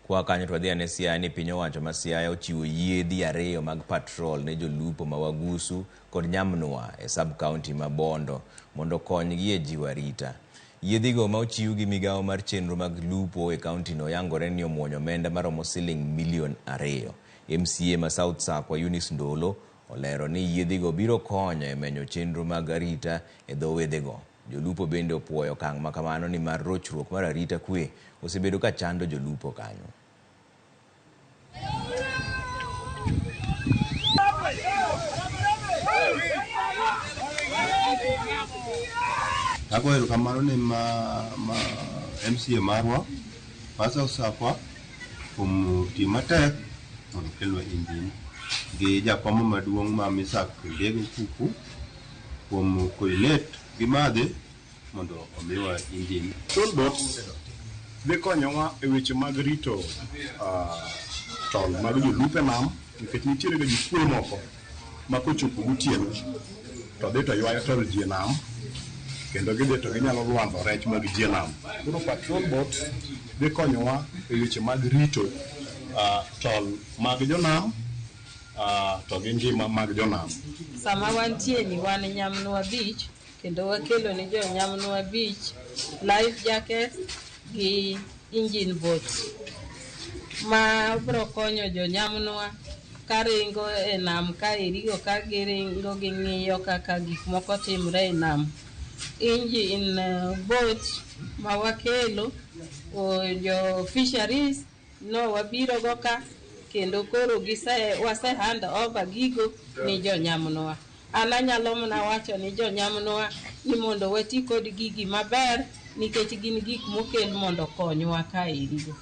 Kwa kanyo to wadhi ane Siaya ni piny owacho ma Siaya ochiwo yiedhi ariyo mag patrol ne jolupo ma Wagusu kod Nyamnua e sub county ma Bondo mondo okonygi e jiwo arita. Yiedhigo ma ochiw gi migawo mar chenro mag lupo e kauntino yangore ni omuonyo omenda maromo siling milion 2. MCA ma South Sakwa Eunice Ndolo olero ni yiedhigo biro konyo e menyo chenro mag arita e dho wedhego. Jolupo bende opuoyo okang' ma kamano nimar rochruok mar arita kwe osebedo ka chando jolupo kanyo. Agoyo erokamano ne ma MCA marwa ma South Sakwa kuom tiyo matek mondo okelnwa engine gi jakom maduong' ma Misak Ndege Okuku kuom coordinate gi madhe mondo omiwa engine. Patrol boats dhi konyowa e weche mag rito tol mag jolupo e nam nikech nitiere ga jokuoye moko ma kochopo gotieno to dhi to ywayo tol ji e nam kendo gidhi to ginyalo lwando rech mag ji e nam. Koro patrol boat dhi konyowa e weche mag rito tol mag jonam to gi ngima mag jonam. Sama wantie ni wan Nyamnua Beach kendo wakelo ni jo Nyamnua Beach life jackets gi engine boat ma biro konyo jo Nyamnua karingo e nam kaerigo ka giringo ging'iyo kaka gik moko timre e nam. Engine boat ma wakelo jo fisheries no wabiro go ka kendo koro wase hand over gigo ni jo Nyamnua. An anyalo mana wacho ni jo Nyamnua ni mondo wati kod gigi maber nikech gin gik mokel mondo okonywa kaerigo.